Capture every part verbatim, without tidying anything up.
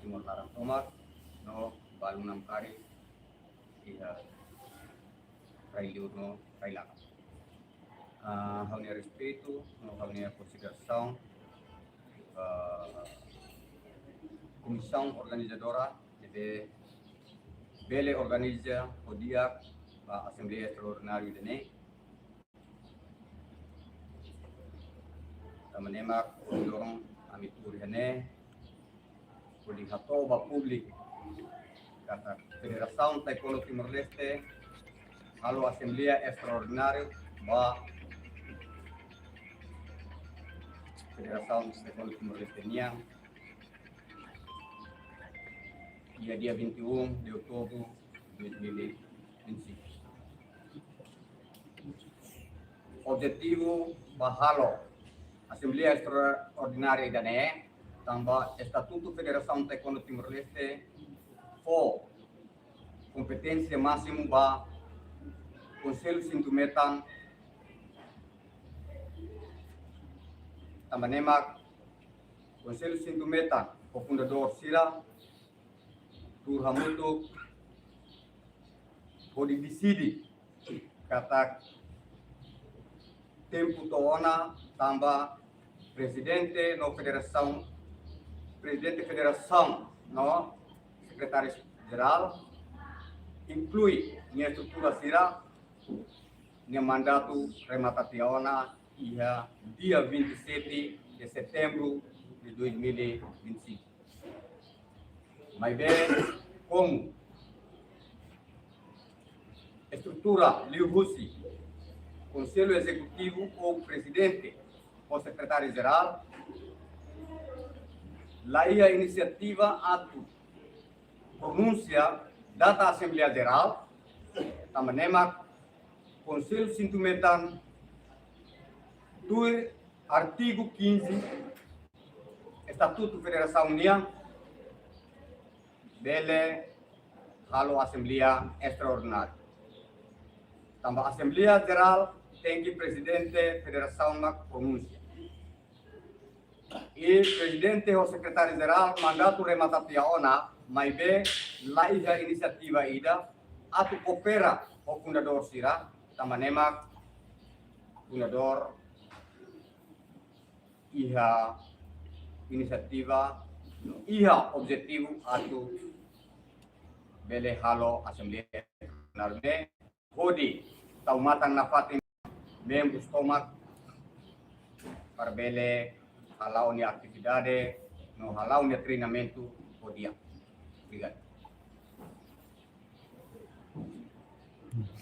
Timor laran tomak, no balu namkari iha rai-liur no rai-laran. Ah, ha'u-nia respeitu no ha'u-nia konsiderasaun, ah, komisaun organizadora ne'ebé bele organiza ho di'ak ba asembleia estraordinária ida-ne'e. Tanba ne'e mak ohin loron ami tuur iha ne'e hodi hato'o ba públiku katak Federasaun Taekwondo Timor-Leste halo asembleia estraordinária ba Federasaun Taekwondo Timor-Leste nian iha dia vinte e um de outubro de dois mil e vinte e cinco. Objetivu ba halo asembleia estraordinária ida-ne'e tanba Estatutu Federasaun Taekwondo Timor-Leste fó kompeténsia másimu ba Konsellu Xintu Metan. Tanba ne'e mak Konsellu Xintu Metan ho fundadór sira tuur hamutuk hodi deside katak tempu to'o ona tanba prezidente no federasaun, prezidente federasaun no sekretáriu jerál, inklui nia estrutura sira, nia mandatu remata tiha ona iha dia vinte e sete de setembro de dois mil e vinte e cinco. Maibé, komu estrutura liuhusi Konsellu Ezekutivu ou prezidente ou sekretáriu jerál, la iha inisiativa atu pronunsia data Asembleia Jerál, tanba ne'e mak Konsellu Xintu Metan tuir artigu quinze Estatutu Federasaun nian bele halo asembleia estraordinária. Tanba Asembleia Jerál tenke prezidente federasaun mak pronunsia. I prezidente ho sekretáriu jerál mandatu remata tiha ona, maibé la iha inisiativa ida atu koopera ho fundadór sira, tanba ne'e mak fundadór iha inisiativa, iha objetivu atu bele halo asembleia estraordinária hodi tau matan nafatin membrus tomak para bele hala'o nia atividade no hala'o nia treinamentu ho di'ak. Obrigadu.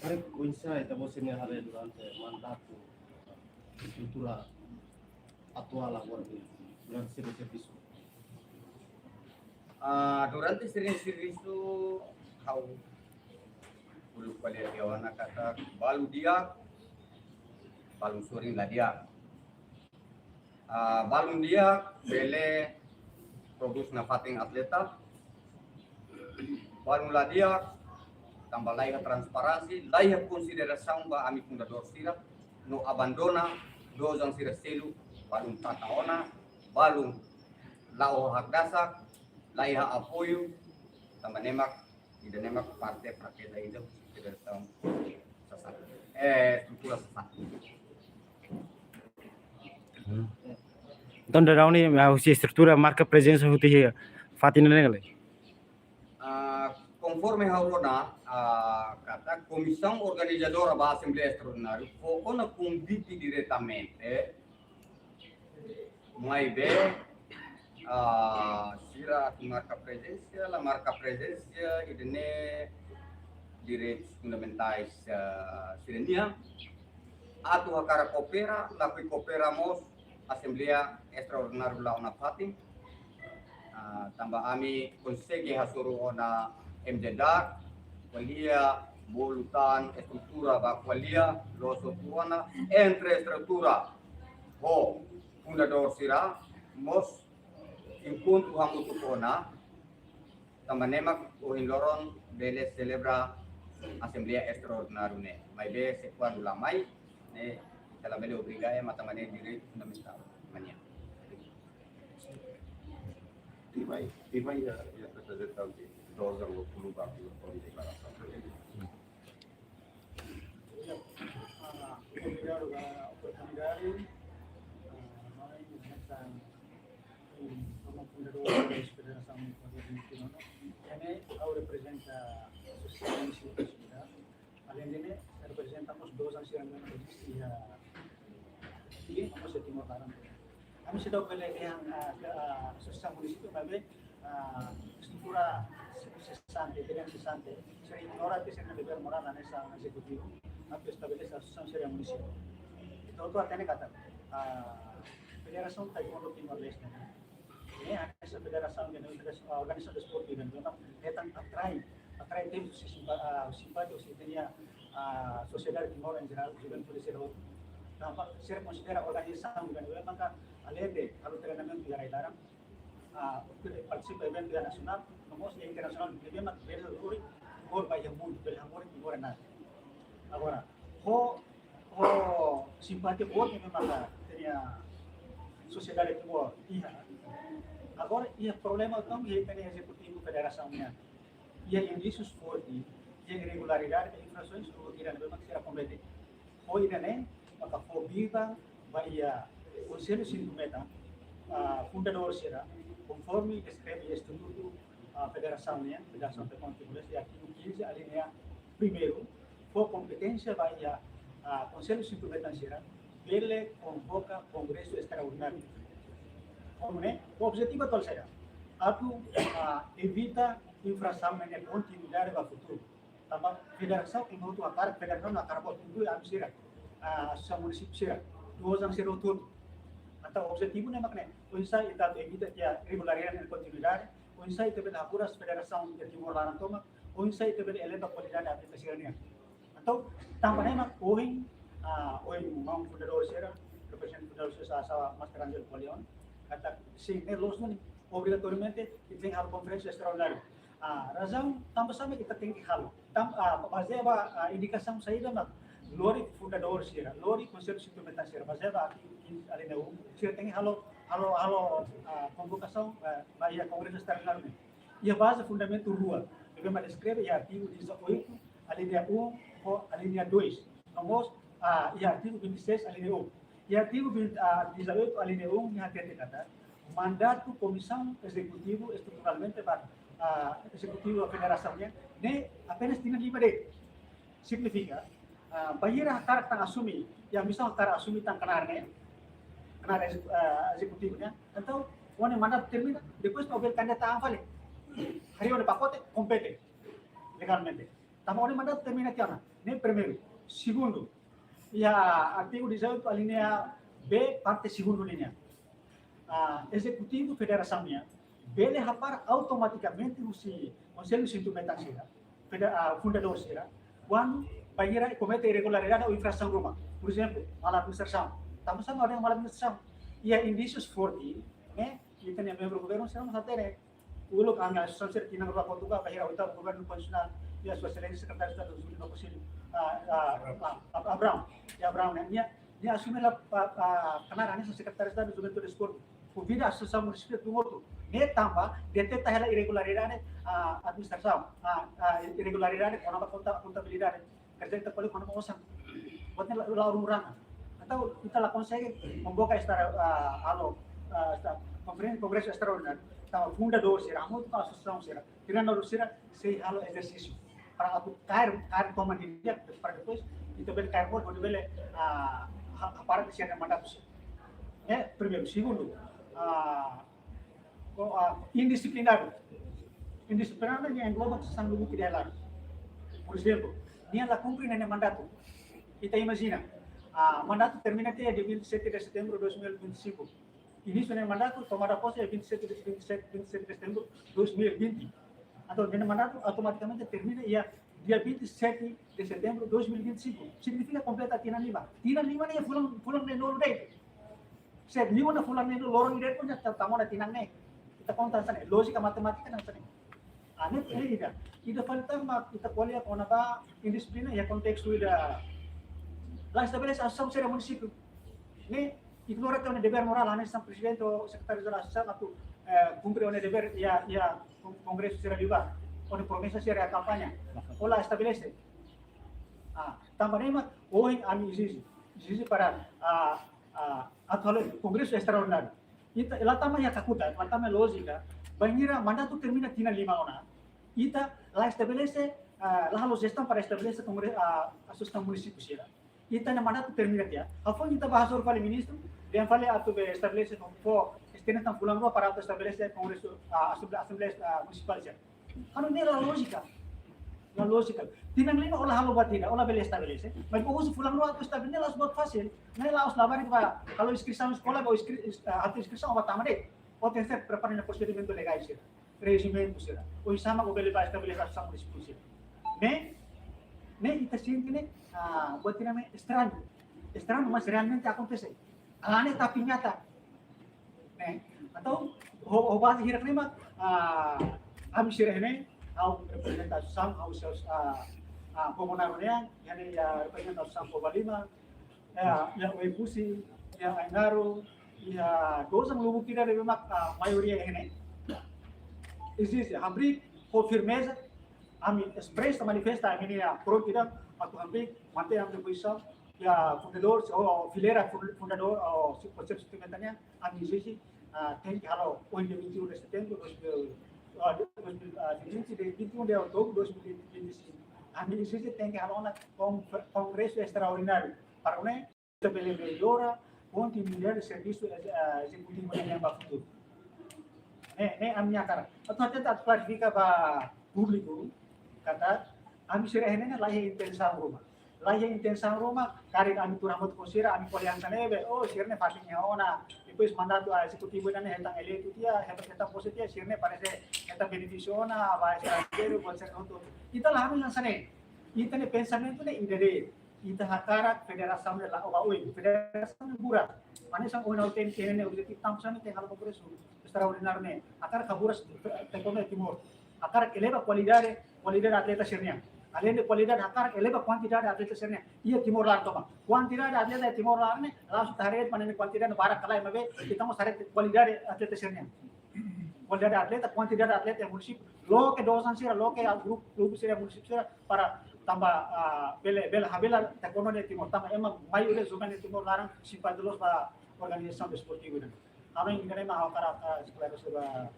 Karik oinsá ita-boot sira-nia haree durante mandatu estrutura atuál agora durante sira-nia servisu? Ah, durante sira-nia servisu ha'u uluk ko'alia tiha ona katak balu di'ak, balu sorin la di'ak. Ah, balun di'ak bele prodús nafatin atleta. Balun la di'ak tanba la iha transparénsia, la iha konsiderasaun ba ami fundadór sira, no abandona dojang sira seluk, balun taka ona, balun la'o hakdasak, la iha apoiu, tanba ne'e mak ida-ne'e mak parte frakeza ida federasaun sasán. Eh, estrutura sasán. Entaun, daudaun ne'e, ah, husi estrutura marka prezensa husi fatin ne'e ka lae? Ah, konforme ha'u rona, ah, katak komisaun organizadora ba Asembleia Estraordinária fó ona konvite diretamente, maibé, ah, sira atu marka prezensa, la marka prezensa, ida-ne'e direitus fundamentais, ah, sira-nian. Atu hakarak koopera, lakohi koopera mós, Asembleia Estraordinária la'o nafatin. Ah, tanba ami konsege hasoru ona M J D A, ko'alia, bolu tan estrutura ba ko'alia, loos hotu ona, entre estrutura ho fundadór sira, mós enkontru hamutuk ona, tanba ne'e mak ohin loron bele selebra Asembleia Estraordinária ne'e. Maibé se kuandu la mai, ne'e ita labele obriga ema tanba ne'e direitu fundamentál. Mania. Timai, timai ya, ya reprezentante dozan no puluh baki no pon deklarasaun. Ya, ah, obrigadu ba oportunidade. Ah, mai hanesan, eh, komu fundadór da Federasaun Ecuador Argentino, ne'e ha'u reprezenta asosiasaun sira. Alende ne'e, reprezenta mós dozan sira ne'ebé eziste iha, iha mós iha Timor laran. Ami seidauk bele dehan, ah, ke, ah, asosiasaun munisípiu, maibé, ah, estrutura sesante, dehan sesante, sira ignora ke sira-nia devér morál hanesan ezekutivu, atu estabelese asosiasaun sira munisípiu. Entaun, atu hatene katak, ah, Federasaun Taekwondo Timor-Leste ne'e, ne'e hanesan federasaun, ne'e hanesan, ah, organizasaun desportivu, ne'e hetan atrai, atrai tebes husi simpa-, ah, simpátiku husi ita-nia, ah, sosiedade Timor em geral, juventude sira hotu. Tanba sira konsidera organizasaun, ne'e maka alende halo treinamentu iha rai laran, ah, partisipa eventu iha nasionál, no mós iha internasionál, ne'ebé mak bele lori Timor ba iha mundu, bele hamoris Timor iha naran. Agora, ho, ho simpátiku boot ne'ebé mak ita-nia sosiedade Timor iha. Agora, iha problema tomak iha ita-nia ezekutivu federasaun nian. Iha indísius forte, iha irregularidade, infrasoens, tuir ida ne'ebé mak sira komete. Ho ida-ne'e maka fó biban ba iha Konsellu Cinco Metas, ah, fundadór sira, konforme deskreve iha estatutu, ah, federasaun nian, Federasaun Taekwondo Timor-Leste, artigu quinze, alínea primeiru, fó kompeténsia ba iha, ah, Konsellu Cinco Metas sira bele konvoka kongresu estraordináriu. Komu ne'e, objetivu atu halo saida? Atu, ah, evita infrasaun ne'e kontinuidade ba futuru. Tanba federasaun ema hotu hakarak, federasaun hakarak boot, inklui ami sira, ah, asosiasaun munisípiu sira, dozan sira hotu. Entaun objetivu ne'e mak ne'e, oinsá ita atu evita tiha irregularidade no kontinuidade, oinsá ita bele haburas federasaun iha Timor laran tomak, oinsá ita bele eleva kualidade atléta sira-nian. Entaun, tanba ne'e mak ohin, ah, ohin maun fundadór sira, reprezentante fundadór sira, sa, sa, Mestre Angelo Poleon, katak, sin, ne'e loos duni, obrigatoriamente ita tenke halo konferénsia estraordináriu. Ah, razaun tanba sá mak ita tenke halo. Tan-, ah, bazeia ba, ah, indikasaun saida mak lori fundadór sira, lori Konsellu Cinco Metas sira, bazeia ba artigu quinze, alínea um, sira tenke halo, halo, halo, ah, konvokasaun, ah, ba iha kongresu estraordináriu ne'e. Iha baze fundamentu rua, ne'ebé mak deskreve iha artigu dezoito, alínea um, ho alínea dois. No mós, ah, iha artigu vinte e seis, alínea um. Iha artigu vinte, ah, dezoito, alínea um, nia hatete katak mandatu komisaun ezekutiva estruturalmente ba, ah, ezekutiva federasaun nian, ne'e apenas tinan lima de'it. Signifika, ah, bainhira hakarak tan asume, iha misaun hakarak asume tan knaar ne'e, knaar ezeku-, ah, ezekutivu nian. Entaun, kuandu mandatu termina, depois ita bele kandidata an fali. Harii ó-nia pakote, kompete legalmente. Tanba ó-nia mandatu termina tiha ona, ne'e primeiru. Segundu, iha artigu dezoito, alínea B, parte segundu nian, ah, ezekutivu federasaun nian bele hapara automatikamente husi Konsellu Cinco Metas sira, feda-, ah, fundadór sira, kuandu bainhira komete irregularidade ou infrasaun ruma. Por ezemplu, mal administrasaun. Tanba sá mak dehan mal administrasaun? Iha indísius forte, ne'e, ita-nia membru governu sira mós hatene. Uluk ami asosiasaun sira tinan rua kotuk ka, bainhira oitavu governu konstitusionál, iha Sua Exelénsia Sekretáriu Estadu Juscelino Kubitschek, ah, ah, ah, Abrão. Iha Abrão ne'e, nia, nia asume hela, ah, ah, knaar hanesan Sekretáriu Estadu Juventude Desportu. Konvida asosiasaun munisípiu atu mortu. Ne'e tanba deteta hela irregularidade, ah, administrasaun, ah, ah, irregularidade kona-ba konta-, kontabilidade. Kerja ita ko'alia kona-ba osan. Buat ne'e la, la urung ranga. Entaun ita la konsege konvoka estra-, ah, halo, ah, estra-, konferénsia, kongresu estraordináriu. Tanba fundadór sira, hamutuk ho asosiasaun sira, treinadór sira, sei halo ezersísiu. Para atu kaer, kaer toman didi'ak, para depois ita bele kaer boot, ita bele, ah, ha-, hapara tiha nia mandatu sira. Ne'e primeiru. Segundu, ah, ko, ah, indisiplinadu. Indisiplinadu ne'e engloba sasán lubuk ida hela. Por ezemplu, nia la kumpre nia mandatu. Ita imajina, ah, mandatu termina tiha dia vinte e sete de setembro de dois mil e vinte e cinco. Inísiu nia mandatu, tomada posse é vinte e sete de, vinte e sete, vinte e sete de setembro de dois mil e vinte. Entaun, nia mandatu automatikamente termina iha dia vinte e sete de setembro de dois mil e vinte e cinco. Signifika kompleta tinan lima. Tinan lima ne'e fulan, fulan neenulu de'it. Se liu ona fulan neenulu, loron ida de'it mak ita tama ona tinan ne'e. Ita konta hanesan ne'e, lójika matemátika hanesan ne'e. Ah, ne'e, ne'e ida. Ida fali tan mak ita ko'alia kona-ba indiziplina iha kontestu ida la estabelese asosiasaun sira munisípiu. Ne'e ignora tiha ona devér morál hanesan prezidente ou sekretáriu jerál asosiasaun atu eh, kumpre ona dever iha, iha kon-, kongresu sira liubá, ona promesa sira iha kampaña. Ó la estabelese. Ah, tanba ne'e mak ohin ami ezije, ezije para, ah, ah, atu halo kongresu estraordináriu. Ita, la tama iha kakutak, la tama iha lójika, bainhira mandatu termina tinan lima ona, ita la estabelese, ah, la halo jestaun para estabelese kongre-, ah, asosiasaun munisípiu sira. Ita-nia mandatu termina tiha. Hafoin ita bá hasoru fali ministru, dehan fali atu bele estabelese, fó, estende tan fulan rua para atu estabelese kongresu, ah, asambleia, asambleia, ah, munisipál sira. Halo ne'e la lójika. La lójika. Tinan lima ó la halo buat ida, ó la bele estabelese. Mas ó husu fulan rua atu estabelese, la buat fasil. Ne'e la'ós labarik bá, halo inskrisaun eskola, bá inskri-, ins-, ah, atu inskrisaun bá tama de'it. Ó tenke prepara nia prosedimentu legál sira, rejimentu sira. Oinsá mak ó bele bá estabelese asosiasaun munisípiu sira. Ne'e, ne'e ita sente ne'e, ah, buat ida ne'e estrañu. Estrañu, mas realmente akontese. Ah, ne'e tapi nyata. Ne'e, entaun, ho, ho baze hirak ne'e mak, ah, ami sira ne'e, ha'u reprezenta asosiasaun, ha'u sira, ah, ah, Povo Naro nian, iha ne'e, ah, reprezenta asosiasaun Povo Lima, iha, iha Oe-Kusi, iha Ainaro, iha dozan lubuk ida ne'ebé mak, ah, maioria iha ne'e. Ezije, hamriik ho firmeza, ami espresa, manifesta ami-nia prontu ida atu hamriik, mantein ami-nia pozisaun, iha fundadór, ou fileira fun-, fundadór, ou si-, konsellu sentimentu nian, ami ezije, ah, tenke halo ohin dia vinte e um de setembro, dois mil, ah, dois mil, ah, dia vinte de, vinte e um de outubro de dois mil e vinte e cinco. Ami ezije tenke halo ona kon-, kongresu estraordináriu. Para ne'e, ita bele mellora kontinuidade servisu, eh, ezekutivu nian ba futuru. Ne'e, ne'e ami-nia hakarak. Atu tenta klarifika ba públiku, katak ami sira ne'e la iha intensaun ruma. La iha intensaun ruma, karik ami tuur hamutuk ho sira, ami ko'alia hanesan ne'ebé, oh, sira ne'e fatin iha ona, depois mandatu, ah, ezekutivu ida ne'e hetan eleitu tiha, hetan, hetan pose tiha, sira ne'e parese hetan benefísiu ona, bá estranjeiru, buat sira hotu. Ita la hanoin hanesan ne'e. Ita-nia pensamentu ne'e ida de'it. Ita hakarak federasaun ne'e la'o ba oin. Federasaun ne'e buras. Hanesan ohin ha'u tenke, ne'e objetivu tanba sá ami tenke halo kongresu estraordináriu ne'e. Hakarak haburas taekwondo iha Timor. Hakarak eleva kualidade, kualidade atleta sira-nian. Aleinde kualidade, hakarak eleva kuantidade atleta sira-nian iha Timor laran tomak. Kuantidade atleta iha Timor laran ne'e, la'ós ita haree de'it mak ne'e kuantidade barak ka lae, maibé ita mós haree kualidade atleta sira-nian. Kuantidade atleta, kuantidade atleta iha munisípiu, loke dozan sira, loke grupu, grupu sira iha munisípiu sira para tanba, ah, bele, bele habelar taekwondo iha Timor, tanba ema maioria joven iha Timor laran simpatiza loos ba organizasaun desportivu ida. Ami ida-ne'e mak ha'u hakarak, ah, esklarese ba,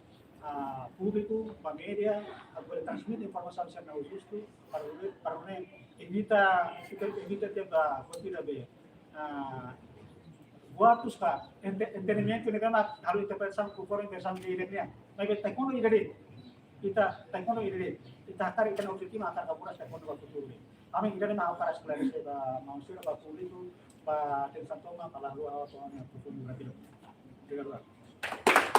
ah, públiku, ba média, atu bele transmite informasaun sira ne'ebé justu, para, para ne'e evita, evita tiha ba buat ida be, ah, buat tus ka, ente-, entendimentu ne'ebé mak halo interpretasaun konforme interpretasaun ida nian. Maibé taekwondo ida de'it. Ita taekwondo ida de'it. Ita hakarak, ita-nia objetivu mak hakarak haburas taekwondo ba futuru ne'e. Ami ida-ne'e mak hakarak esklarese ba maun sira, ba públiku, ba atensaun tomak, ha'u la haluha, ha'u atu ami profundu berarti. Obrigadu.